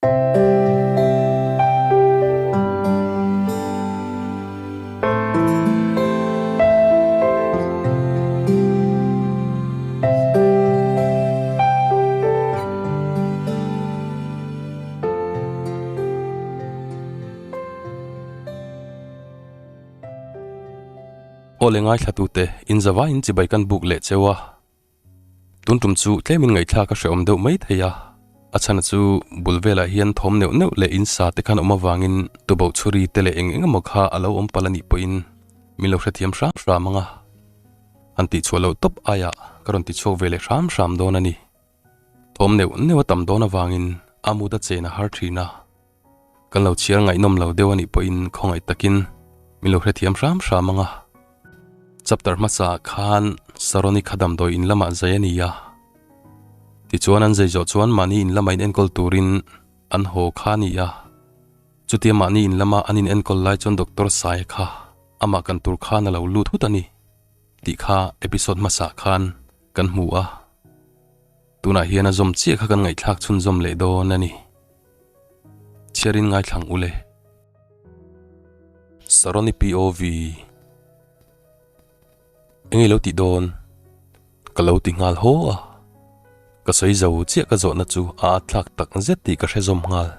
Aw le ngaithlatute, inzavaiin chibai kan buk leh cheu a. Tun tum chu tlemin ngaihthlak a hrehawm deuh mai thei a, a chhan chu bul velah hian thawm neuh neuh leh in sa te khan awm avangin tuboh chhuri te leh eng eng emaw kha a lo awm palh a nih pawhin min lo hrethiam hram hram ang a, han tihchhuah loh tawp aiah ka rawn tichhuak ve leh hram hram dawn a ni. Thawm neuh neuh a tam dawn avangin a mut a chen a har thin a, kan lo chhiar ngaihnawm lo deuh a nih pawhin khawngaih takin min lo hrethiam hram hram ang a. Chapter hmasa ah khan Saroni kha damdawi in lamah zai a ni a, tichuan an zai zawh chuan mahni in lama in enkawl turin an haw kha a ni a. Chutia mahni in lama an in enkawl lai chuan Doctor Saia kha amah kan tur khan a lo lut hut a ni tih kha episode hmasa ah khan kan hmu a. Tunah hian a zawm chiah kha kan ngaihthlak chhunzawm leh dawn a ni. Chhiarin ngaithlang ule. Saroni POV Eng i lo tih dawn? Ka lo ti nghal haw a. Ka sawi zo chiah ka zawhna chu a atthlak tak zet tih ka hre zawm nghal.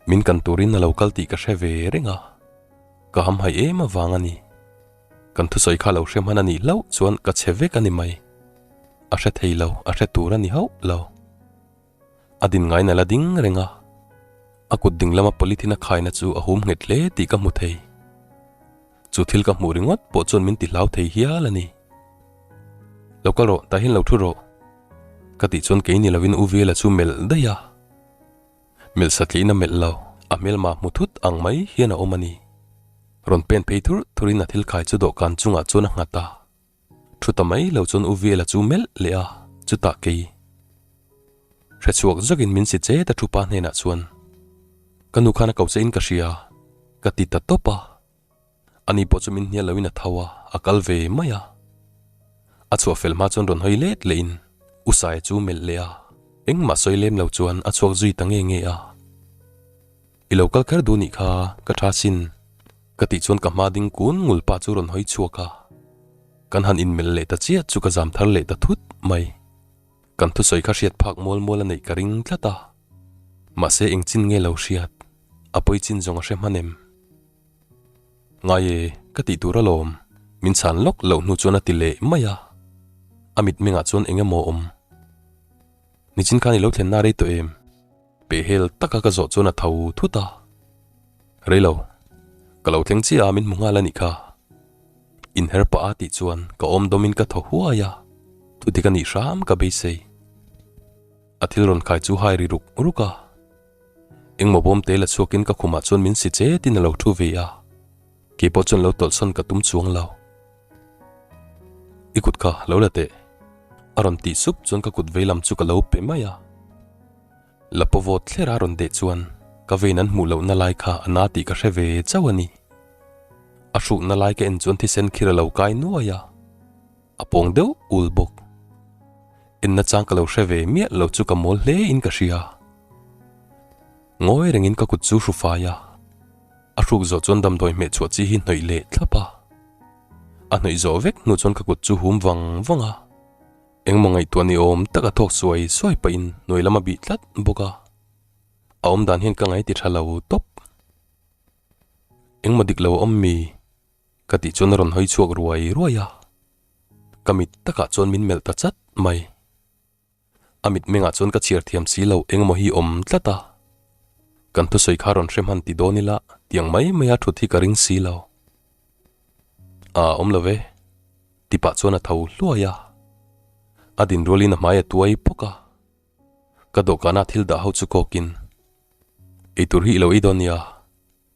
Min kan turin a lo kal tih ka hre ve reng a. Ka hamhaih em avang a ni. Kan thusawi kha lo hre hman a nih hlauh chuan ka chhe vek a ni mai. A hre thei lo, a hre tur a ni hauh lo. A din ngaina la ding reng a, a kut ding lama polythene a khaina chu a hum nghet hle tih ka hmu thei. Chu thil ka hmuh ringawt pawh chuan min ti hlau thei hial a ni. Lo kal rawh, tah hian lo thu rawh. Ka tih chuan kei ni lovin U Vela chu melh daih a. Melh satlihin a melh lo, a hmelma hmu thut ang mai hian a awm a ni. Rawn pen phei thur thurin a thil khai chu dawhkan chungah chuan a nghat a. Thu ta mai lo chuan U Vela chu melh leh a, chutah kei. Hre chhuak zakin min si chet a thu pa hnenah chuan, Ka nu khan a ko che in ka hria, ka ti ta tawp a. Ani pawh chu min hnial loin a tho a, a kal ve mai a. A chhuah fel hma chuan rawn hawi let lehin U Saia chu melh leh a, engmah sawi lem lo chuan a chhuak zui ta nge nge a. I lo kal kher duh nih kha ka tha sin ka tih chuan ka hma ding kun ngul pa chu rawn hawi chhuak a, kan han inmelh leh ta chiah chu ka zam thar leh ta thut mai. Kan thusawi kha hriat phak mual mual a neih ka ring tlat a, mahse eng chin nge lo hriat, a pawi chin zawng a hre hman em? Ngai e, ka tih tur alawm, min chhan lawk loh hnu chuan a ti leh mai a, a mitmengah chuan eng emaw awm. Nichin khan i lo thlen na rei tawh em? Pehhel taka ka zawh chuan a tho thut a. Reilo, ka lo thleng chiah a min hmu nghal a nih kha. Inher pah a tih chuan ka awm dawmin ka thaw huai a, thudik a nih hram ka beisei. A thil rawn khai chu hai ri ruk ruk a. Engmaw bawm te la chhuakin ka khumah chuan min si chetin a lo thu ve a, keipawh chuan lo tawlhsawn ka tum chuang lo. I kut kha lo la teh. A rawn tih sup chuan ka kut veilam chu ka lo pe mai a. Lapawvawt thlera rawn deh chuan ka vein an hmuh lohna lai kha a na tih ka hre ve chauh a ni. A hrukna lai ka en chuan thisen khir a lo kai nuai a, a pawng deuh ul bawk. Enna chang ka lo hre ve miah lo chu ka mawl hle in ka hria. Ngawi rengin ka kut chu hru fai a, a hruk zawh chuan damdawi hmeh chhuah chi hi hnawih leh thlap a. A hnawih zawh vek hnu chuan ka kut chu hum vang vang a. Engmaw ngaihtuah ni awm tak a thawk suai suai pahin hnuai lam a bih tlat bawk a, a awm dan hian ka ngai ti tha lo tawp. Engmaw dik lo a awm mi? Ka tih chuan a rawn hawi chhuak ruai ruai a, ka mit takah chuan min melh ta chat mai. A mitmengah chuan ka chhiar thiam si lo engmaw hi awm tlat a, kan thusawi kha rawn hre hman ti dawn ila tiang mai maia thut hi ka ring si lo. A awm lo ve. Ti pah chuan a tho hluai a, a din rualin a hmai a tuai pawk a, ka dawhkana thil dah ho chu kawkin, Eitur hi i lo ei dawn nia,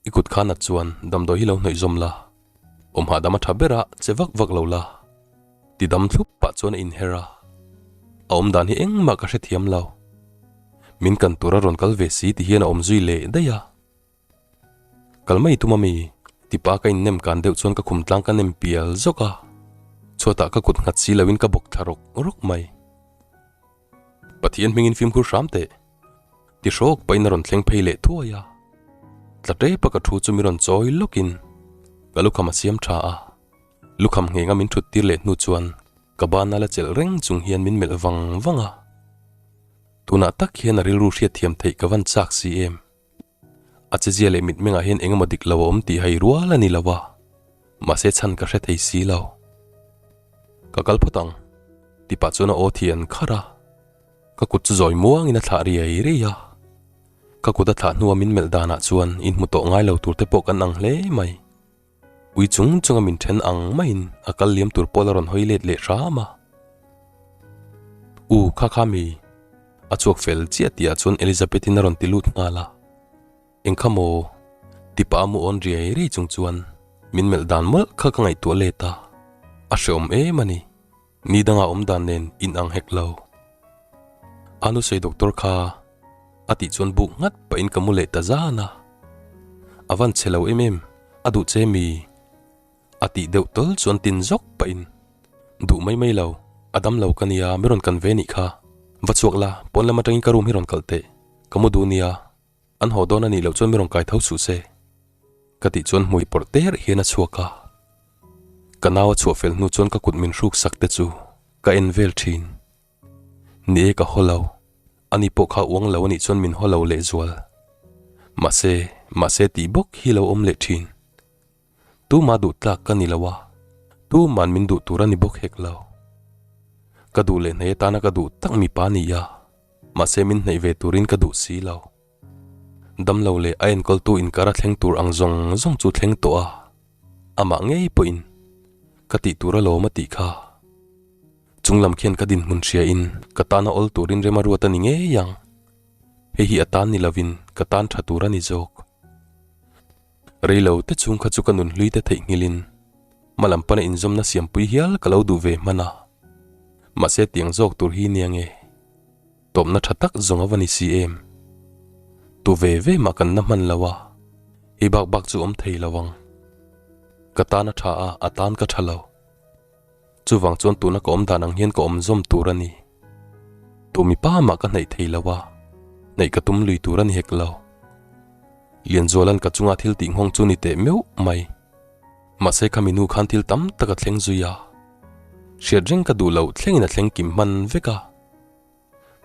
i kut kha nat chuan damdawi hi lo hnawih zawm la, awm hahdam a tha ber a, che vak vak lo la, ti dam thlup pah chuan a inher a, a awm dan hi engmah ka hrethiam lo, min kan tur a rawn kal ve si ti hian a awm zui leh daih a. Kal mai tum ami? Tipa ka innem kan deuh chuan ka khum tlang ka nem pial zawk a, chhuatah ka kut nghat si loin ka bawk thla rawk rawk mai. Pathian hmingin fimkhur hram teh. Ti hrawk pahin a rawn thleng phei leh thuai a. Tla tep a ka thu chu mi rawn chawi lawkin ka lukham a siam tha a. Lukham nghenga min thut tir leh hnu chuan ka bana la chelh reng chung hian min melh vang vang a. Tunah tak hian a rilru hriatthiam theih ka van chak si em. A chezia leh mitmengah hian engemaw dik lo a awm tih hai rual a ni lo a, mahse chhan ka hre thei si lo. Ka kal phawt ang, ti pah chuan a aw thi an kharh a, ka kut chu zawi muangin a thlah riai riai a. Ka kut a thlah hnua min melh danah chuan inhmu tawh ngai lo tur te pawh kan ang hle mai. Ui chung chunga min then ang maiin a kal liam tur pawl a rawn hawi let leh hram a. U kha kha mi? A chhuak fel chiah tihah chuan Elizabeth-in a rawn ti lut nghal a. Eng kha maw? Ti pah a mu awn riai riai chung chuan min melh dan mawlh kha ka ngaihtuah let a. A hreawm em a ni. Ni dangah awm dan nen in ang hek lo. A nusei doctor kha a tih chuan buk nghat pahin ka mu leh ta zan a. A van che lo em em, a duh che mi? A tih deuh tawl chuan tin zawk pahin duh mai mai lo, a dam lo ka nia mi rawn kan ve nih kha. Va chhuak la, pawn lam atangin ka room hi rawn kalh teh, ka mu duh nia. An haw dawn a nih loh chuan mi rawn kai tho suh se. Ka tih chuan hmui pawrh ter hian a chhuak a. Ka nau a chhuah fel hnu chuan ka kut min hruk sak te chu ka en vel thin. Ni e ka haw lo, ani pawh kha uang lo a nih chuan min haw lo lehzual. Mahse, mahse tih bawk hi lo awm leh thin. Tuma duh tlak ka ni lo a, tuman min duh tur a ni bawk hek lo. Ka duh leh hnaih atana ka duh tak mipa ni a, mahse min hnaih ve turin ka duh si lo. Damlo leh a enkawltu inkar a thleng tur ang zawng zawng chu thleng tawh a, amah ngei pawhin ka tih tur alawm a tih kha. Chunglam khian ka dinhmun hria in ka tan a awl turin rem a ruat a ni ngei ang. Hei hi a tan ni lovin ka tan tha tur a ni zawk. Reilo te chhung kha chu ka nun hlui te theihnghilhin hmalam pana inzawmna siampui hial ka lo duh ve hman a. Mahse tiang zawk tur hi nia nge? Tawpna tha tak zawng a va ni si em? Tu ve ve mah kan na hman lo a, hei bak bak chu awm thei lo ang. Ka tan a tha a, a tan ka tha lo. Chuvang chuan tuna ka awm dan ang hian ka awm zawm tur a ni. Tu mipa mah ka hnaih thei lo a, hnaih ka tum lui tur a ni hek lo. Lianzuala'n ka chunga thil tih nghawng chu ni teh meuh mai. Mahse khami nu khan thil tam tak a thleng zui a. Hriat reng ka duh loh thlengin a thleng kim hman vek a.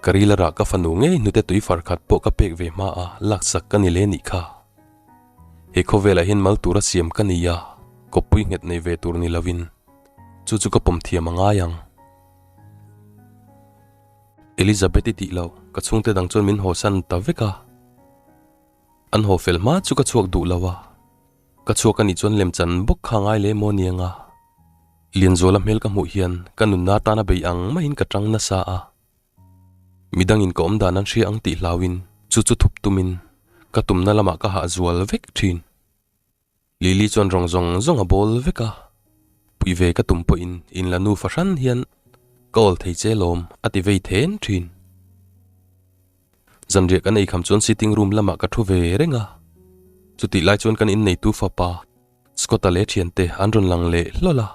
Ka ril a rah ka fanu ngei hnute tui far khat pawh ka pek ve hma a laksak ka ni le nih kha. He khawvelah hian mal tura siam ka ni a, kawppui nghet nei ve tur ni lovin chu chu ka pawm thiam a ngai ang. Elizabeth-i tih loh ka chhungte dang chuan min hawsan ta vek a. An haw fel hma chu ka chhuak duh lo a, ka chhuak a nih chuan lemchan bawk kha ngai leh maw niang a. Lianzuala hmel ka hmuh hian ka nunna atana bei ang maiin ka tang nasa a. Midangin ka awm dan an hria ang tih hlauin chu chu thup tumin ka tumna lamah ka hah zual vek thin. Lily chuan rawng zawng zawng a bawl vek a, pui ve ka tum pawhin inla nu fahran hian ka awl thei che lawm a ti vei then thin. Zanriah kan eikham chuan sitting room lamah ka thu ve reng a, chutih lai chuan kan inneitu fapa Scott-a leh thiante an rawn lang leh hlawl a.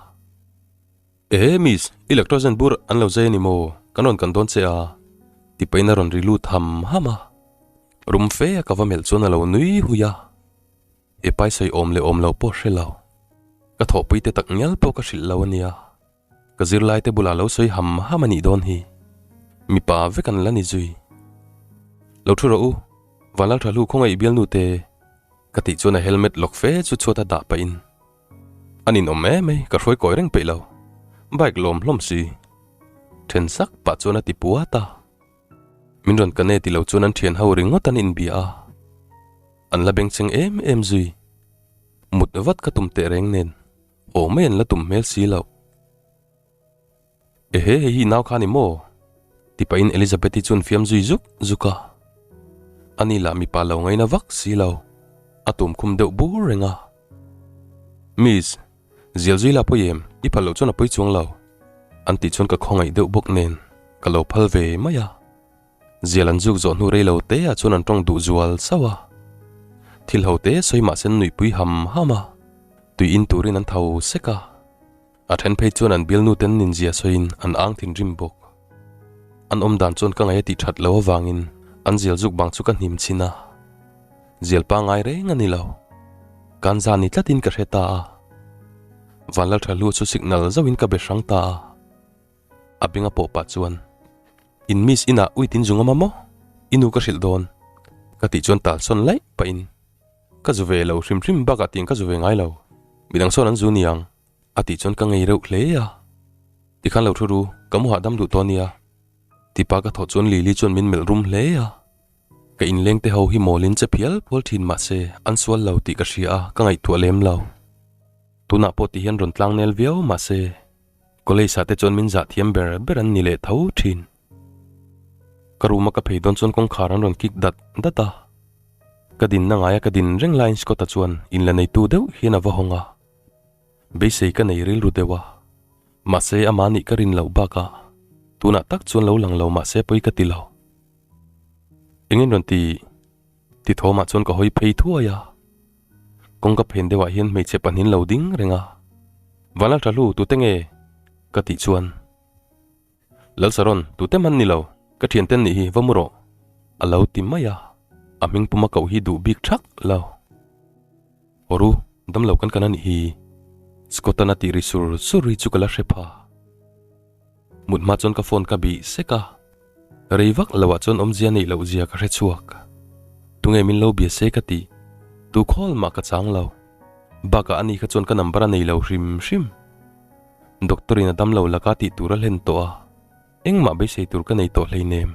Ehe miss, i lactogen bur an lo zai a ni maw? Kan rawn kan dawn che a, ti pahin a rawn ri lut ham ham a. Rum fe a ka va melh chuan a lo nui hui a. He pai sawi awm leh awm lo pawh hre lo. Ka thawhpui te tak ngial pawh ka hrilh lo a nia. Ka zirlai te bulah lo sawi ham ham a nih dawn hi. Mipa vek an la ni zui. Lo thu rawh u, Vanlalthahlu khawngaih bialnu te. Ka tih chuan a helmet lawk fe chu chhuat a dah pahin a ninawm em mai, ka hruai kawi reng peih lo. Bike lawm hlawm si. Then sak pah chuan a ti puat a. Min rawn ka ne ti lo chuan an thian ho ringawt an inbia a. An la bengchheng em em zui. Mut vat ka tum teh reng nen haw mai an la tum hmel si loh. Ehe hei hi nau kha ni maw? Ti pahin Elizabeth-i chuan fiam zui zuk zuk a. Ani lah mipa lo ngaina vak si lo, a tum khum deuh bur reng a. Miss, zial zui la pawi em? I phal loh chuan a pawi chuang lo. An tih chuan ka khawngaih deuh bawk nen ka lo phal ve mai a. Zial an zuk zawh hnu rei lo te ah chuan an tawng duh zual sauh a. Thil ho te sawi mahse an nuihpui ham ham a, tui in turin an tho sek a. A then phei chuan an bialnu ten ninzia sawiin an ang thinrim bawk. An awm dan chuan ka ngaih a tih that loh avangin An zial zuk bang chu ka hnim chhin a, zial pangngai reng a ni lo. Kanza ni tlatin ka hre ta a. Vanlaltha hlu chu signal zauhin ka be hrang ta a. A benga pawh pah chuan, In miss inah uit in zu ngam a maw? I nu ka hrilh dawn. Ka tih chuan tal sawn laih pahin, Ka zu ve lo hrim hrim bakah tiang ka zu ve ngai lo. Midang sawn an zu niang. A tih chuan ka ngei reuh hle a. Tikhan lo thu ru, ka mu hahdam duh tawh nia. Tipa ka thawh chuan Lily chuan min melh rum hle a. Ka inleng te ho hi mawlin che phial phual thin mahse an sual lo tih ka hria a, ka ngaihtuah lem lo. Tunah pawh ti hian rawn tlang nel viau mahse college ah te chuan min zah thiam ber ber an ni leh tho thin. Ka room a ka phei dawn chuan kawngkhar an rawn kik dat dat a. Ka dinna ngaia ka din reng laiin Scott-a chuan in la neitu deuh hian a va hawng a. Beisei ka nei rilru deuh a, mahse amah nih ka rin loh bakah tunah tak chuan lo lang lo mahse pawi ka ti lo. Engin rawn ti? Ti thawmah chuan ka hawi phei thuai a, kawngka phen deuhah hian hmeichhe pahnin lo ding reng a, Vanlaltha hlu tute nge? ka tih chuan. Lalsaron, tute man ni lo, ka thianten nih hi va mu rawh, a lo ti mai a, a hming puma koh hi duh bik thak lo. Awru, damlo kan kan a nih hi, Scott-an a tih ri sur sur ri chu ka la hre pha. Mut hma chuan ka phone ka bih sek a, rei vak loah chuan awmzia neih loh zia ka hre chhuak. Tunge min lo bia se ka tih, tu call mah ka chang lo. Bakah ani kha chuan ka number a nei lo hrim hrim. Doctor in a damlo laka tih tur a hlen tawh a, engmah beisei tur ka nei tawh hleinem.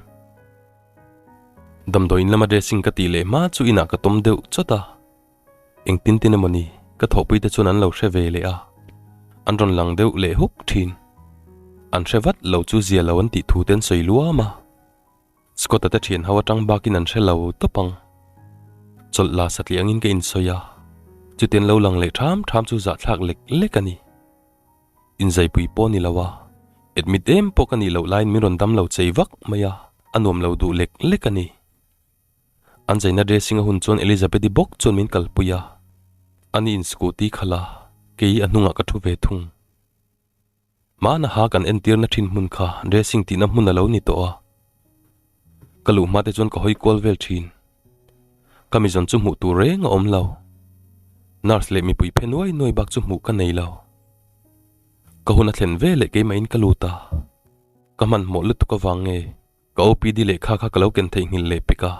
Damdawiin lama dressing ka tih leh hma chu inah ka tawm deuh chawt a, engtin tin emaw ni ka thawhpui te chuan an lo hre ve leh a, an rawn lang deuh leh huk thin. An hre vat lo chu zia lo an tih thu te an sawi luam a. Scott-a te thian ho atang bakin an hre lo tawp ang. Chawlh la satliah angin ka insawi a, chutiang lo lang leh tham tham chu zahthlak lek lek a ni. Inzaipui pawh ni lo a, admit em pawh ka nih loh laiin min rawn dam lo chei vak mai a, a nuam lo duh lek lek a ni. An zaina dressing a hun chuan Elizabeth-i bawk chuan min kalpui a, ani in scooty khalh a, kei a hnungah ka thu ve thung. Hmana ha kan entirna thin hmun kha dressing tihna hmun a lo ni tawh a, ka luh hma te chuan ka hawi kual vel thin. Ka mizawn chu hmuh tur reng a awm lo. Nurse leh mipui phe nuai nuai bak chu hmuh ka nei lo. Ka hun a thlen ve leh keimahin ka lut a, ka hmanhmawh lutuk avang nge Ka OPD lehkha kha ka lo ken theihnghilh leh pek a.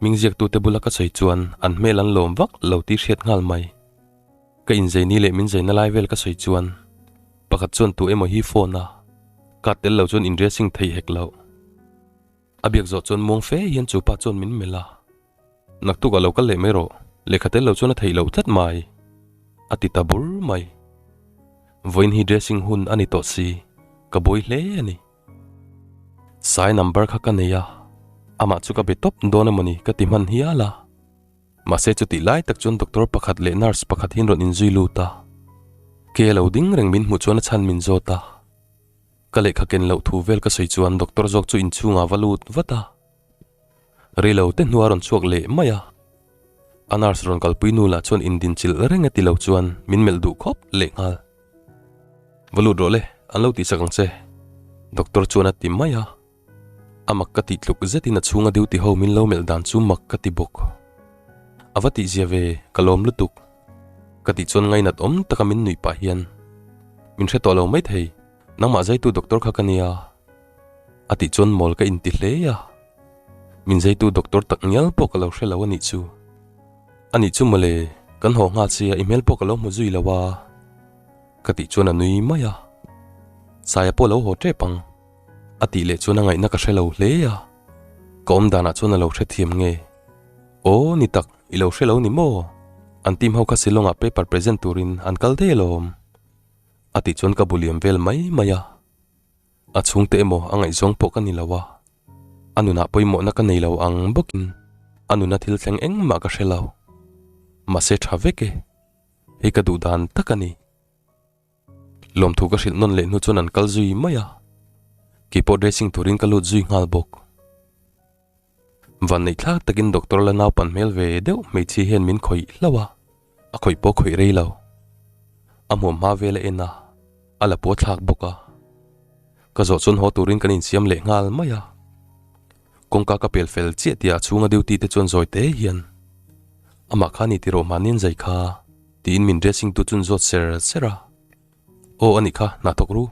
Hming ziaktute bula ka sawi chuan an hmel an lawm vak lo tih hriat nghal mai. Ka inzeini leh min zeina lai vel ka sawi chuan pakhat chuan tu emaw hi phone a card tel lo chuan in dressing thei hek loh. A biak zawh chuan muang fe hian chu pa chuan min melh a. Naktuk a lo kal leh mai rawh, lehkha tel lo chuan a theih loh tlat mai, a ti ta bur mai. Vawiin hi dressing hun a ni tawh si, ka buai hle a ni. Sai number kha ka nei a, amah chu ka be tawp dawn emawni ka ti hman hial a. Mahse chutih lai tak chuan doctor pakhat leh nurse pakhat hian rawn inzui lut a. Ke a lo ding reng min hmuh chuan a chhan min zawt a. Ka lehkha ken loh thu vel ka sawi chuan doctor zawk chu inchhungah va lut vat a. Reilo te hnua rawn chhuak leh mai a, a nurse rawn kalpui nu lah chuan indinchilh reng e ti lo chuan min melh duh khawp leh nghal. Va lut rawh le, an lo tihsak ang che, doctor chuan a ti mai a. A mak ka tih tluk zetin a chhunga duty ho min lo melh dan chu mak ka ti bawk. A va tihzia ve, ka lawm lutuk. Ka tih chuan ngainat awm taka min nuih pah hian, Min hre tawh lo maithei, nangmah zaitu doctor kha ka nia. A tih chuan mawl ka inti hle a, min zeitu doctor tak ngial pawh ka lo hre lo a nih chu. A nih chu mawle, kan haw nghal sia i hmel pawh ka lo hmu zui lo a, ka tih chuan a nui mai a. Saia pawh lo haw tep ang, a tih leh chuan a ngaihna ka hre lo hle a, ka awm danah chuan a lo hrethiam nge. Aw ni tak, i lo hre lo ni maw? An team ho kha Shillong-ah paper present turin an kal daih alawm, a tih chuan ka bu liam vel mai mai a. A chhungte emaw a ngaihzawng pawh ka ni lo a, a nunah pawimawhna ka nei lo ang bawkin a nuna thil thleng engmah ka hre lo. Mahse tha vek e, hei ka duh dan tak a ni. Lawmthu ka hrilh nawn leh hnu chuan an kal zui mai a, keipawh dressing turin ka lut zui nghal bawk. Vanneih thlak takin doctor la naupan hmel ve deuh hmeichhia hian min khawih hlauh a, a khawih pawh khawih rei lo. A hmuam hma vel a en a, a la pawh thlak bawk a. Ka zawh chuan haw turin kan insiam leh nghal mai a. Kawngka ka pel fel chiah tih ah chhunga duty te chuan zawi te hian amah kha ni tiraw mahnian zai kha tiin min dressing tu chuan zawt ser ser a. Aw anih kha hna thawk ru.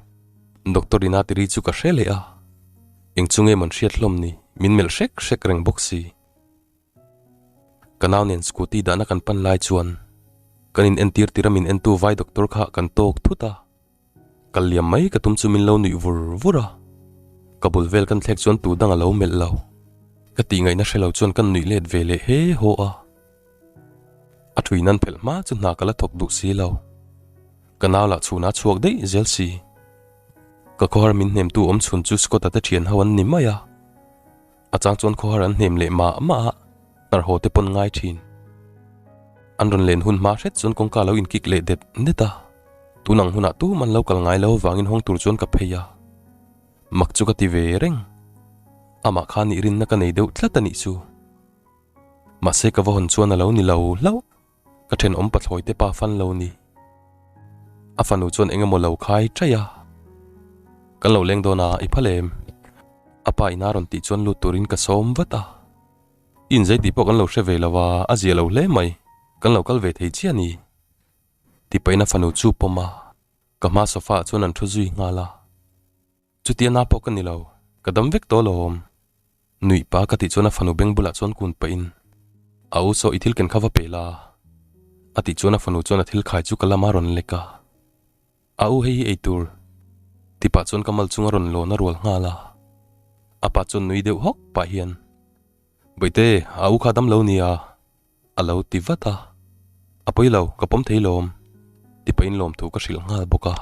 Doctor ina tiri chu ka hre leh a. Eng chu nge mawn hriat hlawm ni min melh hrek hrek reng bawk si. Ka nau nen scooty dahna kan pan lai chuan kan in entir tir a min entu vai doctor kha kan tawk thut a. Kal liam mai ka tum chu min lo nuih vur vur a, ka bul vel kan thlek chuan tu dang a lo melh lo. Ka tih ngaihna hre lo chuan kan nuih let ve leh he haw a. A thui nan phelh hma chu hna ka la thawk duh si lo. Ka nau lah chhun a chhuak daih zel si. Ka khawhar min hnemtu awm chhun chu Scott-a te thian ho an ni mai a. A chang chuan khawhar an hnem leh mah mah a, hnar haw te pawn ngai thin. An rawn len hun hma hret chuan kawngka lo inkik leh det det a. Tun ang hunah tum an lo kal ngai lo avangin hawng tur chuan ka phei a. Mak chu ka ti ve reng. Amah kha nih rinna ka nei deuh tlat a nih chu. Mahse ka va hawn chuan a lo ni lo hlauh. Ka thenawm pathlawi te pa fan lo ni. A fanu chuan eng emaw lo khai chaih a. Kan lo leng dawn a, i phal em? A pa ina rawn tih chuan lut turin ka sawm vat a. I inzei tih pawh kan lo hre ve lo a, a zia lo hle mai. Kan lo kal ve thei chiah a ni. Tipahin a fanu chu pawm a, ka hma sofa ah chuan an thu zui nghal a. Chutia na pawh ka ni lo, ka dam vek tawh alawm. Nuih pa ka tih chuan a fanu beng bulah chuan kun pahin, A u saw i thil ken kha va pe la. A tih chuan a fanu chuan a thil khai chu ka lama rawn lek a. A u hei hi ei tur. Ti pah chuan ka mal chung a rawn lawn a rual nghal a. A pa chuan nui deuh hawk pah hian, Bawihte, a u kha dam lo nia. A lo ti vat a, A pawi lo, ka pawm thei lawm, ti pahin lawmthu ka hrilh nghal bawk a.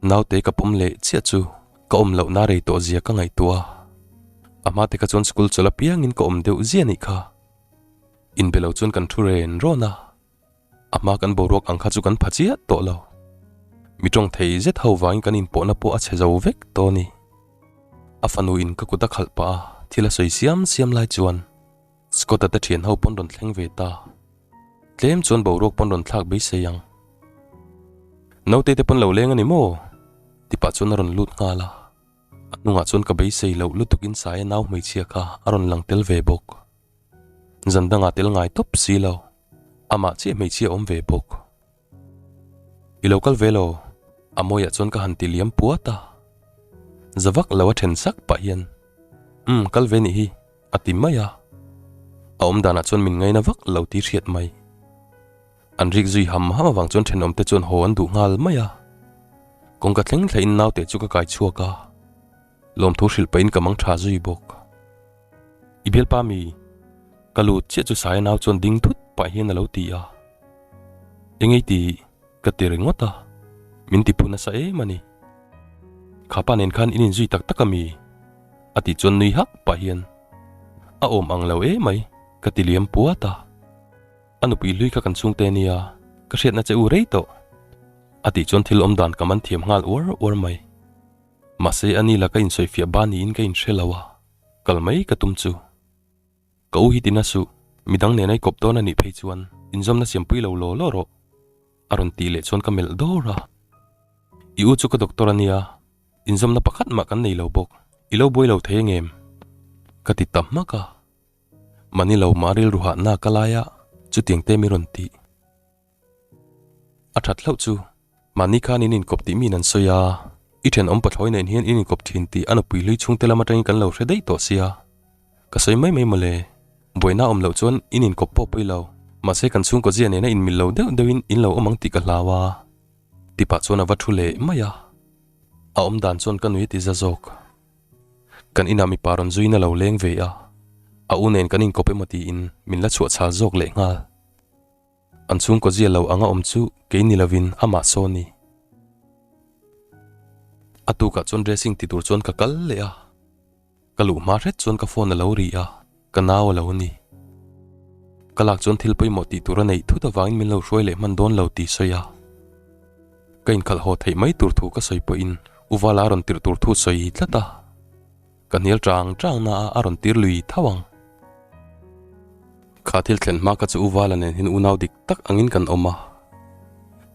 Naute ka pawm leh chiah chu ka awm lohna rei tawh zia ka ngaihtuah a, a hma te kha chuan school chawlh apiangin ka awm deuh zia nih kha. Inbe lo chuan kan thu ren rawn a, a hma kan boruak ang kha chu kan pha chiah tawh lo. Mi tawng thei zet ho vangin kan inpawhna pawh a chhe zo vek tawh a ni. A fanu in ka kut a khalh pah a, thil a sawi siam siam lai chuan Scott-a te thian ho pawn rawn thleng ve ta. Tlem chuan boruak pawn rawn thlak beisei ang. Naute te pawn lo leng a ni maw? Ti pah chuan a rawn lut nghal a. A hnungah chuan ka beisei loh lutukin Saia nau hmeichhia kha a rawn lang tel ve bawk. Zan dangah tel ngai tawp si lo. Amah chiah hmeichhia awm ve bawk. I lo kal ve lo, a mawiah chuan ka han ti liam puat a. Za vak lo a then sak pah hian, Umm, kal ve nih hi, a ti mai a. A awm danah chuan min ngaina vak lo tih hriat mai. An rik zui ham ham avang chuan thenawmte chuan haw an duh nghal mai a. Kawngka thleng thlain naute chu ka kai chhuak a. Lawmthu hrilh pahin ka mang tha zui bawk. I bialpa mi? Ka lut chiah chu Saia nau chuan ding thut pah hian a lo ti a. Engei tih ka ti ringawt a, min ti phu nasa em a ni. Kha pa nen khan in inzui tak tak a mi? A tih chuan nui hak pah hian a awm ang lo emai ka ti liam puat a. A nupui hlui kha kan chhungte nia, ka hriatna che u rei tawh. A tih chuan thil awm dan ka man thiam nghal uar uar mai. Mahse a ni la ka insawifiah ba niin ka inhre lo a, kal mai ka tum chu. Ka u hi tina suh, midang nena i kawp dawn a nih phei chuan inzawmna siampui lo law law rawh, a rawn tih leh chuan ka melh dawr a. I u chu ka doctor a nia, inzawmna pakhat mah kan nei lo bawk, i lo buai lo thei angem? Ka ti ta hmak a. Mahni lo mah rilru hahna ka lai a, chutiang te mi rawn tih. A that hlauh chu, mahni khan in inkawp tih miin an sawi a, i thenawm pathlawi nen hian in inkawp thin tih a nupui hlui chhungte lam atangin kan lo hre daih tawh sia. Ka sawi mai mai mawle, buaina awm loh chuan in inkawp pawh pawi lo, mahse kan chhungkaw zia nena inmil lo deuh deuhin in lo awm ang tih ka hlau a, ti pah chuan a va thu leh mai a. A awm dan chuan ka nui a ti za zawk. Kan inah mipa rawn zuiin a lo leng ve a, a u nen kan inkawp emaw tiin min la chhuah chhal zawk leh nghal. An chhungkaw zia lo anga awm chu kei ni lovin amah saw ni. A tukah chuan dressing ti tur chuan ka kal leh a, ka luh hma hret chuan ka phone a lo ri a, ka nau a lo ni. Ka lak chuan thil pawimawh tih tur a neih thut avangin min lo hruai leh hman dawn lo tih sawi a. Ka inkhalh haw theih mai tur thu ka sawi pawhin U Vala rawn tirh tur thu sawi tlat a. Ka hnial chang chang na a a rawn tir lui tho ang. Kha thil thlen hma kha chu U Vala nen hian unau dik tak angin kan awm a.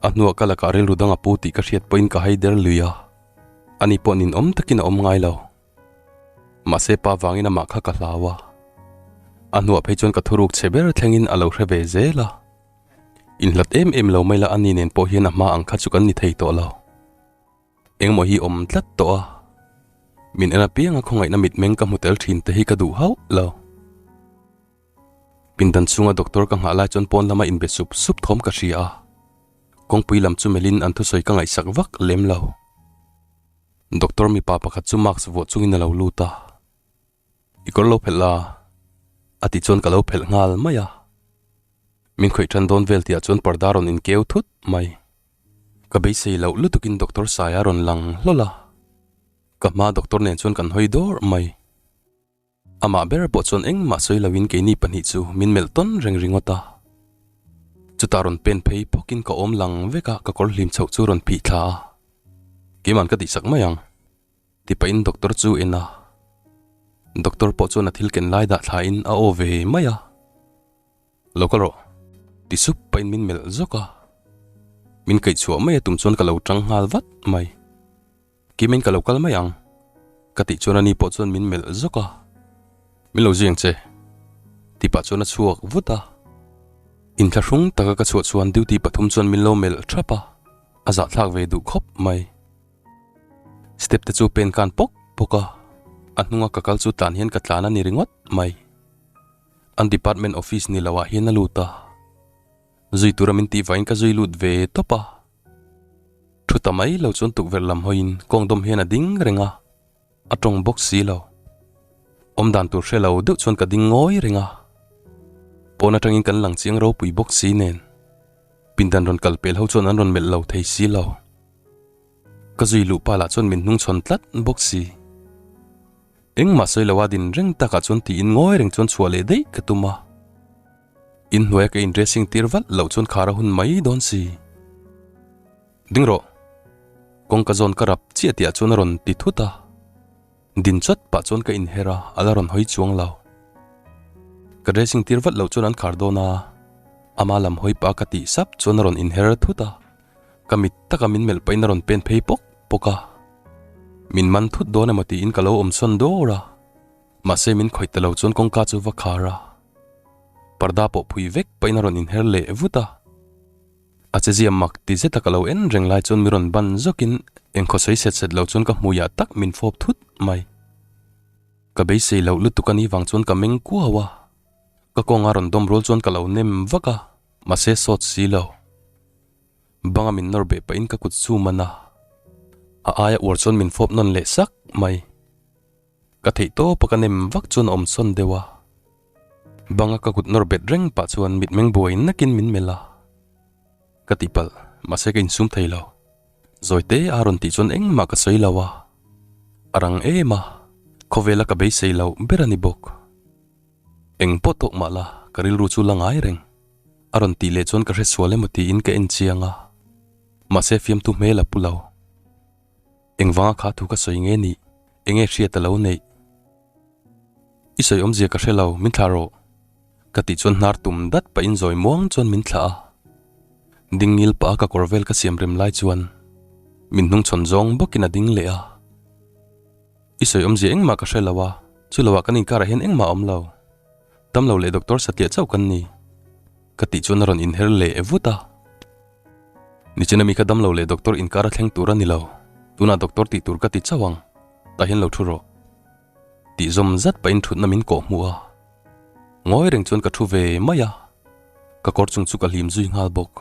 A hnuah ka lakah rilru dang a pu tih ka hriat pawhin ka hai der lui a. Ani pawh ninawm takin a awm ngai lo. Mahse pa vangin amah kha ka hlau a. A hnuah phei chuan ka thuruk chhe ber thlengin a lo hre ve zel a. Inhlat em em lo mai la ani nen pawh hian a hma ang kha chu kan ni thei tawh lo. Engmaw hi awm tlat tawh a. Min en apianga khawngaihna mitmeng ka hmu tel thin te hi ka duh hauh lo. Pindan chhunga doctor ka nghah lai chuan pawn lama inbe sup sup thawm ka hria a. Kawngpui lam chu melhin an thusawi ka ngaihsak vak lem lo. Doctor mipa pakhat chu mask vuah chungin a lo lut a. I kawr lo phelh la a tih chuan ka lo phelh nghal mai a. Min khawih tan dawn vel tihah chuan parda rawn inkeu thut mai. Ka beisei loh lutukin Doctor Saia rawn lang hlawl a. Ka hma doctor nen chuan kan hawi dawrh mai. Amah ber pawh chuan engmah sawi loin keini pahnih chu min melh tawn reng ringawt a. Chutah rawn pen phei phawkin ka awm lang vek a, ka kawr hlim chhoh chu rawn phih thla a. Keiman ka tihsak mai ang. Ti pahin doctor chu en a. Doctor pawh chuan a thil ken lai dah thlain a aw ve mai a. Lo kal rawh. Ti sup pahin min melh zawk a. Min kaih chhuah mai a tum chuan ka lo tang nghal vat mai. Kimin ka lo kal mai ang. Ka tih chuan ani pawh chuan min melh zawk a. Min lo zui ang che. Ti pah chuan a chhuak vut a. Inthlahrung taka ka chhuah chuan duty pathum chuan min lo melh thap a. A zahthlak ve duh khawp mai. Step te chu pen kan pawk pawk a. A hnunga ka kal chu tlan hian ka tlan a ni ringawt mai. An department office ni lo ah hian a lut a. Zui tura min tih vain ka zui lut ve tawp a. Thu ta mai lo chuan tukverh lam hawiin kawng dawm hian a ding reng a, a tawng bawk si lo. Awm dan tur hre lo deuh chuan ka ding ngawi reng a. Pawn atangin kan lang chiang ropui bawk si nen pindan rawn kal pel ho chuan an rawn melh lo thei si lo. Ka zui luh pa lah chuan min hnungchhawn tlat bawk si. Engmah sawi lo a din reng takah chuan tiin ngawi reng chuan chhuah leh daih ka tum a. Inhnuaia ka in dressing tir vat loh chuan khar a hun mai dawn si. Ding rawh. Kawngka zawn ka rap chiah tihah chuan a rawn ti thut a. Din chawt pah chuan ka inher a, a la rawn hawi chuang lo. Ka dressing tir vat loh chuan an khar dawn a, ama lam hawi pah ka tih sap chuan a rawn inher thut a. Ka mit taka min melh pahin a rawn pen phei pawk pawk a. Min man thut dawn emaw tiin ka lo awm sawn dawr a. Mahse min khawih ta lo chuan kawngka chu va khar a. Parda pawh phui vek pahin a rawn inher leh vut a. A chezia mak ti zeta ka lo en reng lai chuan mi rawn ban zawkin engkhaw sawi set set lo chuan ka hmuiah tak min fawp thut mai. Ka beisei loh lutuk a nih vang chuan ka meng kuau a. Ka kawnga rawn dawm rual chuan ka lo nem vak a, mahse sawt si lo. Banga min nawr beh pahin ka kut chu man a. A aia uar chuan min fawp nawn leh sak mai. Ka theih tawp a ka nem vak chuan a awm sawn deuh a. Banga ka kut nawr bet reng pah chuan mitmeng buai nakin min melh a. Ka tihpalh, mahse ka insum thei lo. Zawi te a rawn tih chuan engmah ka sawi lo a. A rang em a, khawvela ka beisei loh ber a ni bawk. Eng pawh tawk mah la, ka rilru chu la ngai reng. A rawn tih leh chuan ka hresual emaw tiin ka en chiang a. Mahse fiamthu hmel a pu lo. Engvanga kha thu ka sawi nge nih? Enge hriat a lo neih? I sawi awmzia ka hre lo, min thlah rawh. Ka tih chuan hnar tum dat pahin zawi muang chuan min thlah a. Ding ngil pah a ka kawr vel ka siam rem lai chuan min hnungchhawn zawng bawkin a ding leh a. I sawi awmzia engmah ka hre lo a, chu loah kan inkarah hian engmah a awm lo. Damlo leh doctor satliah chauh kan ni. Ka tih chuan a rawn inher leh vut a. Nichina mi kha damlo leh doctor inkar a thleng tur a ni lo. Tunah doctor tih tur ka ti chauh ang. Tah hian lo thu rawh. Tih zawm zat pahin thutna min kawh hmuh a. Ngawi reng chuan ka thu ve mai a. Ka kawr chung chu ka hlim zui nghal bawk.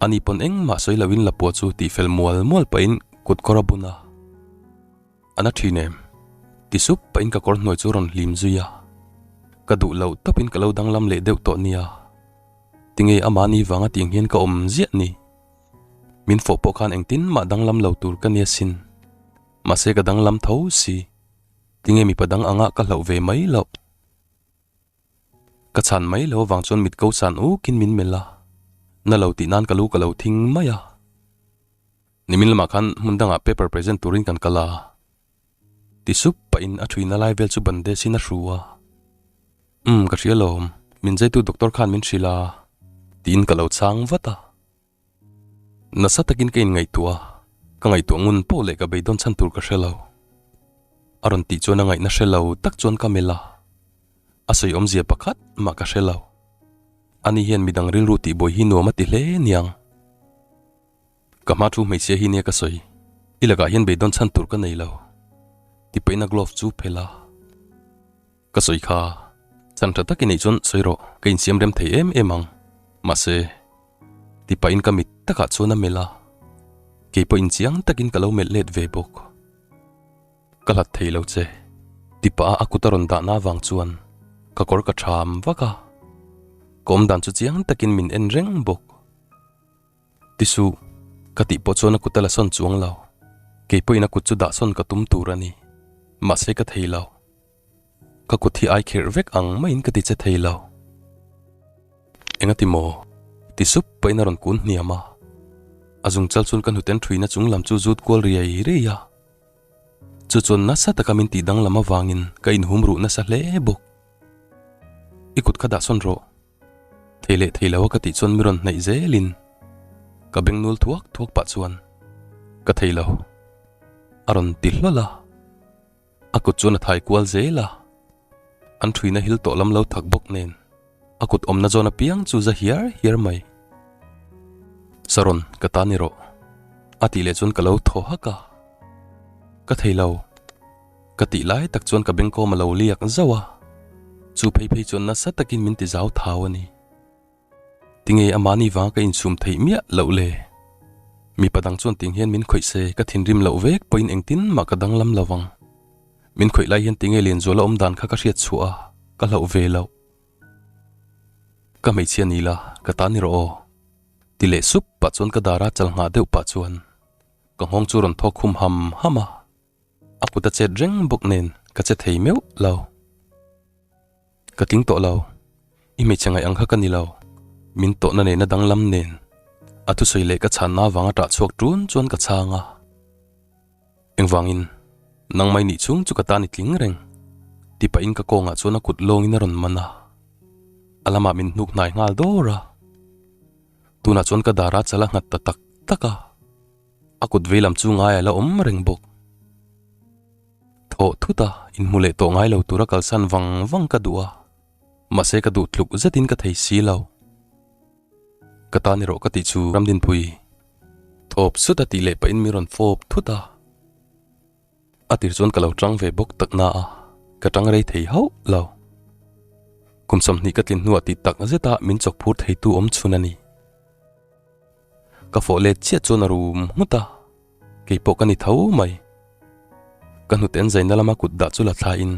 Ani pawn engmah sawi loin lapua chu tihfel mual mual pahin kut kawr a bun a. A na thin em? Ti sup pahin ka kawr hnuai chu rawn hlim zui a. Ka duh loh tawpin ka lo danglam leh deuh tawh nia. Tinge amahni vanga tiang hian ka awm ziah ni? Min fawh pawh khan engtin mah danglam lo tur ka nia sin. Mahse ka danglam tho si. Tinge mipa dang anga ka hlauh ve mai loh? Ka chhan mai lo avang chuan mit ko san ukin min melh a. Na lo tih nan ka lu ka lo thing mai a. Nimin lamah khan hmun dangah paper present turin kan kal a. Ti sup pahin a thuina lai vel chu bandage in a hru a. Umm ka hria lawm, min zaitu doctor khan min hrilh a. Tiin ka lo chhang vat a. Nasa takin ka inngaihtuah a, ka ngaihtuah ngun pawh leh ka beidawn chhan tur ka hre lo. A rawn tih chuan a ngaihna hre lo tak chuan ka melh a, a sawi awmzia pakhat mah ka hre lo. Ani hian midang rilru tihbuai hi nuam a ti hle niang. Ka hma thu hmeichhia hi nia ka sawi, i lakah hian beidawn chhan tur ka nei lo. Tipaina glove chu phelh a. Ka sawi kha, chhan tha tak i neih chuan sawi rawh, ka insiam rem thei em em ang. Mahse, tipain ka mit takah chuan a melh a, kei pawh inchiang takin ka lo melh let ve bawk. Ka hlat thei lo che, tipa a kut a rawn dahna avang chuan ka kawr ka ṭham vak a, ka awmdan chu chiang takin min en reng bawk. Ti suh, ka tih pawh chuan a kut a la sawn chuang lo. Kei pawhin a kut chu dah sawn ka tum tur a ni. Mahse ka thei lo. Ka kut hi ai khirh vek ang maiin ka ti che thei lo. Engati maw? Ti sup pahin a rawn kun hniam a. A zungchal chuan ka hnuten ṭhuina chung lam chu zut kual riai riai a. Chu chuan nasa taka min tih danglam avangin ka inhum ruh nasa hle bawk. I kut kha dah sawn rawh. Thei leh thei lo a ka tih chuan mi rawn hnaih zelin ka beng nul thuak thuak pah chuan ka thei lo a rawn ti hlawl a, a kut chuan a thai kual zel a, an thuina hil tawh lam lo thak bawk nen a kut awmna zawn apiang chu za hiar hiar mai. Saron ka ta ni rawh a tih leh chuan ka lo thaw hak a, ka thei lo. Ka tih lai tak chuan ka bengkawm a lo liak zauh a, chu phei phei chuan nasa takin min ti zau thau a ni. Tinge amahni vanga ka insum theih miah loh le? Mipa dang chuan ting hian min khawih se ka thinrim loh vek pawhin engtin mah ka danglam lo vang. Min khawih lai hian tinge Lianzuala awm dan kha ka hriat chhuah a, ka hlauh ve loh. Ka hmeichhia ni la, ka ta ni rawh aw. Ti leh sup pah chuan ka dara chal nghah deuh pah chuan ka nghawng chu rawn thawk khum ham ham a. A kut a chet reng bawk nen ka che thei meuh lo. Ka tling tawh lo. I hmeichhe ngaih ang kha ka ni lo. Min tawhna nena danglam nen a thusawi leh ka chhanna avanga ṭah chhuak ṭun chuan ka chhang a. Engvangin nangmai nih chhung chu ka tan i tling reng ti pahin ka kawngah chuan a kut lawngin a rawn man a. A lamah min hnuk hnai nghal dawr a. Tunah chuan ka dara chal a nghat ta tak tak a. A kut vei lam chu ngai a la awm reng bawk. Thawh thut a, inhmu leh tawh ngai lo tura kalsan vang vang ka duh a, mahse ka duh tluk zetin ka thei si lo. Ka tan erawh ka tih chu Ramdinpui thawp sut a tih leh pahin min rawn fawp thut a. A tir chuan ka lo tang ve bawk tak na a, ka tang rei thei hauh lo. Kum 20 ka tlin hnuah tih tak zeta min chawk phur theitu awm chhun a ni. Ka fawh let chiah chuan a rum nghut a, kei pawh ka ni tho mai. Ka hnute an zaina lama kut dah chu la thlain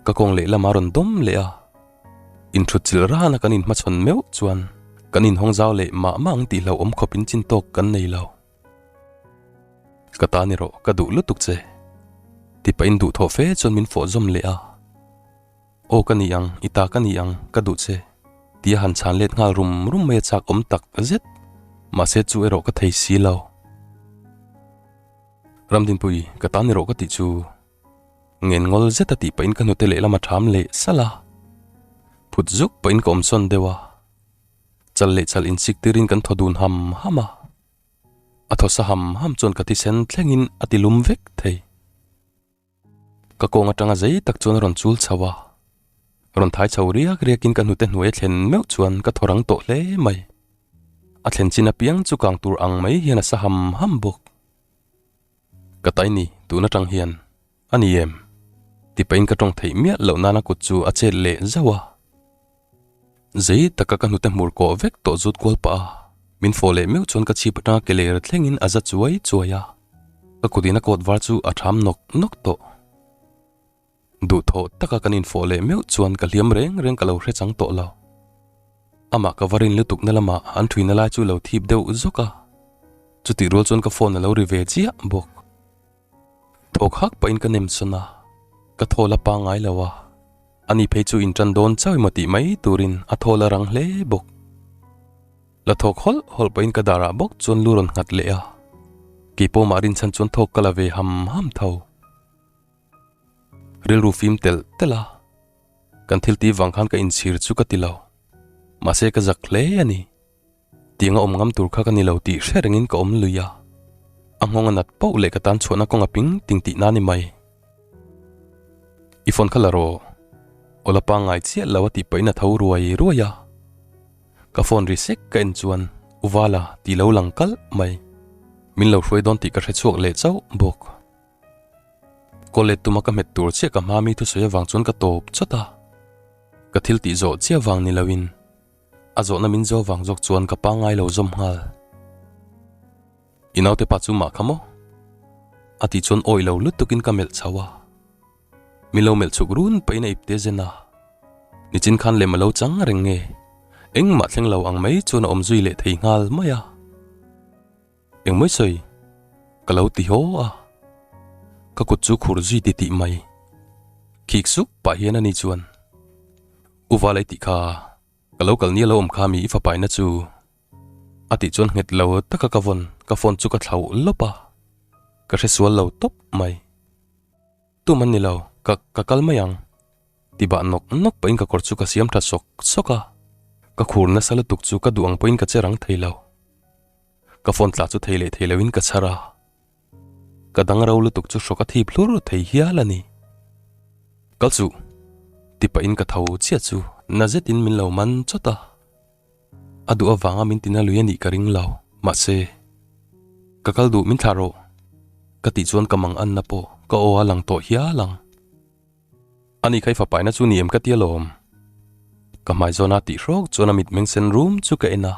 ka kawng lehlam a rawn dawm leh a. Inthut chilh rana kan inhmachhawn meuh chuan kan inhawng zau leh mah mah ang tih hlauhawm khawpin chin tawk kan nei lo. Ka ta ni rawh, ka duh lutuk che. Ti pahin duhthawh fe chuan min fawh zawm leh a. Aw ka ni ang, i ta ka ni ang, ka duh che. Ti a han chhan let nghal rum rum mai a chak awm tak zet. Mahse chu erawh ka thei si lo. Ramdinpui, ka ta ni rawh ka tih chu. Ngen ngawl zet a tih pahin ka hnute lehlam a ṭham leh salh a. Phut zuk pahin ka awm sawn deuh a. Chal leh chal insik tirin kan thaw dun ham ham a. A thaw sa ham ham chuan ka thisen thlengin a ti lum vek thei. Ka kawng atanga zei tak chuan a rawn chul chho a, rawn thai chho riak riakin ka hnute hnuai a thlen meuh chuan ka thaw rang tawh hle mai. A thlen chin apiang chu kang tur ang mai hian a sa ham ham bawk. Ka tai ni, tun atang hian a ni em? Ti pahin ka tawng theih miah loh nana kut chu a chet leh zauh a. Zei taka ka hnute hmur kawh vek tawh zut kual pah a, min fawh leh meuh chuan ka chhip atanga ke ler thlengin a za chuai chuai a, ka kutin a coat var chu a tham nawk nawk tawh. Duhthawh taka kan infawh leh meuh chuan ka hliam reng reng ka lo hre chang tawh lo. Amah ka va rin lutuk na lamah an thuina lai chu lo thip deuh zawk a, chutih rual chuan ka phone a lo ri ve chiah bawk. Thawk hak pahin ka nem sawn a, ka thaw la pangngai lo a, ani phei chu inṭan dawn chauh emaw tih mai turin a thaw la rang hle bawk. La thawk hawlh hawlh pahin ka darah bawk chuan lu rawn nghat leh a, keipawh mah rinchhan chuan thawk ka la ve ham ham tho. Rilru fim telh telh a, kan thil tih vang khan ka inchhir chu ka ti lo, mahse ka zak hle a ni. Tiang a awm ngam tur kha ka ni lo tih hre rengin ka awm lui a, a nghawng a nat pauh leh ka tan chhuahna kawng a ping ting tih na ni mai. I phone kha la rawh. Aw la pangngai chiah lo a tih pahin a tho ruai ruai a. Ka phone ri sek ka en chuan U Vala tih lo lang kalh mai. Min lo hruai dawn tih ka hre chhuak leh chauh bawk. Call let tuma ka hmet tur chiah ka hma mi thusawi avang chuan ka tawp chawt a. Ka thil tih zawh chiah vang ni loin a zawhna min zo vang zawk chuan ka pangngai lo zawm nghal. I naute pa chu mah kha maw? A tih chuan awih lo lutukin ka melh chho a. Min lo melh chhuk run pahin a ipte zen a. Nichin khan lem a lo chang reng nge? Engmah thleng lo ang mai chuan a awm zui leh thei nghal mai a. Engmawi sawi? Ka lo ti haw a. Ka kut chu khur zui ti tih mai. Khik suk pah hian ani chuan, U Valai tih kha ka lo kal nia lo awm kha mi i fapaina chu. A tih chuan nghet lo taka ka vawn ka phone chu ka thlauh lawp a, ka hre sual lo tawp mai. Tum an ni lo, ka ka kal mai ang. Ti bah nawk nawk pahin ka kawr chu ka siam tha sawk sawk a, ka khur nasa lutuk chu ka duh ang pawhin ka che rang thei lo. Ka phone tla chu thei leh thei loin ka chhar a, ka dang ro lutuk chu hrawk a thip hlur thei hial a ni. Kal suh, ti pahin ka tho chiah chu na zetin min lo man chawt a. A duh avanga min tina lui a nih ka ring lo, mahse, ka kal duh min thlah rawh ka tih chuan ka mang anna pawh ka aw a lang tawh hial ang. Ani kha i fapaina chu ni em ka ti alawm. Ka hmai zawna tih hrawk chuan a mitmeng sen rum chu ka en a,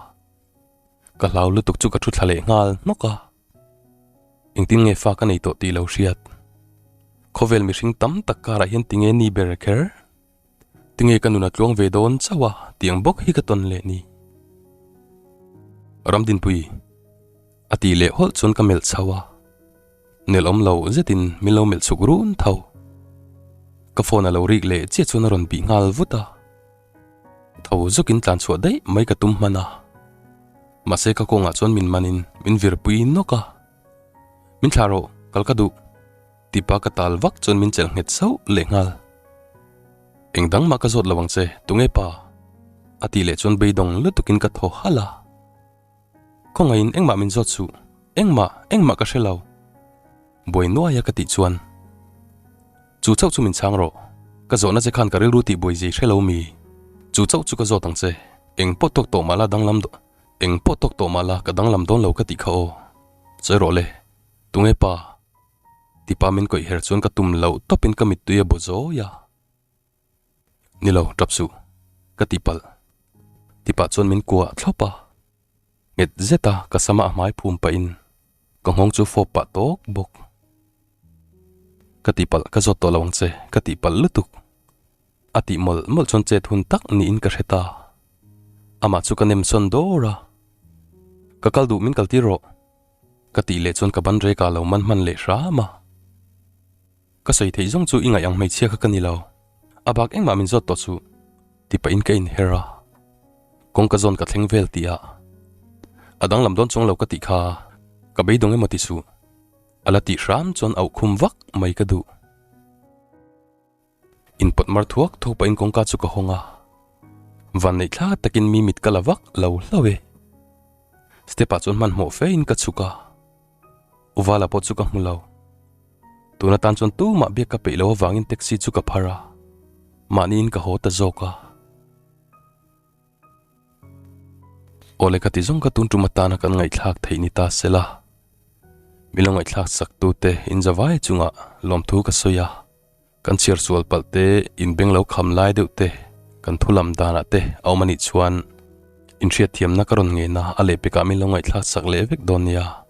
ka hlau lutuk chu ka thu thla leh nghal hnawk a. Engtin nge fa ka nei tawh tih lo hriat. Khawvel mihring tam tak karah hian tinge ni ber kher? Tinge ka nun a tluang ve dawn chauh a tiang bawk hi ka tawn leh ni. Ramdinpui a tih leh hawlh chuan ka melh chho a, nelh awm lo zetin min lo melh chhuk run tho. Ka phone a lo rik leh chiah chuan a rawn bih nghal vut a, tho zawkin tlan chhuah daih mai ka tum hman a, mahse ka kawngah chuan min manin min virpui nawk a, Min thlah rawh, kal ka duh. Tipa ka tal vak chuan min chelh nghet sauh leh nghal. Eng dang mah ka zawt lo ang che, tunge pa? A tih leh chuan beidawng lutukin ka thaw halh a. Khawngaihin engmah min zawt suh, engmah, engmah ka hre lo. Buai nuaia ka tih chuan, Chu chauh chu min chhang rawh, ka zawhna che khan ka rilru tih buai zei hre lo mi? Chu chauh chu ka zawt ang che, eng pawh tawk tawh mah la danglam, eng pawh tawk tawh mah la ka danglam dawn lo ka tih kha aw. Sawi rawh le, tunge pa? Tipa min kawih her chuan ka tum loh tawpin ka mittui a baw zawi a. Ni lo, tap suh, ka ti palh. Tipa chuan min kuah thlawp a. Nghet zet a ka sama a hmai phum pahin ka nghawng chu fawp pah tawk bawk. Ka ti palh, ka zawt tawh lo ang che, ka ti palh lutuk. A tih mawlh mawlh chuan chet hun tak niin ka hre ta. Amah chu ka nem sawn dawr a. Ka kal duh min kaltir rawh. Ka tih leh chuan ka ban rek ah lo man hman leh hram a. Ka sawi theih zawng chu i ngaih ang hmeichhia kha ka ni lo. A bak engmah min zawt tawh suh ti pahin ka inher a. Kawngka zawn ka thleng vel tih ah a danglam dawn chuang lo ka tih kha ka beidawng emaw ti suh. A la tih hram chuan auh khum vak mai ka duh. Inpawt mar thuak thuak pahin kawngka chu ka hawng a, vanneih thla takin mi mit ka la vak lo hlauh e. Step ah chuan hmanhmawh fe in ka chhuk a, Uvala pawh chu ka hmu lo. Tun atan chuan tumah biak ka peih lo avangin taxi chu ka phar a, mahniin ka haw ta zawk a. Awle ka ti zawng ka tun tum atana kan ngaihthlak theih ni ta sela, mi lo ngaihthlak sak tute inzavai chungah lawmthu ka sawi a. Kan chhiar sual palh te, inbeng lo kham lai deuh te, kan thu lam danah te a awm a nih chuan inhriatthiamna ka rawn ngen a, a lehpekah min lo ngaihthlak sak leh vek dawn nia.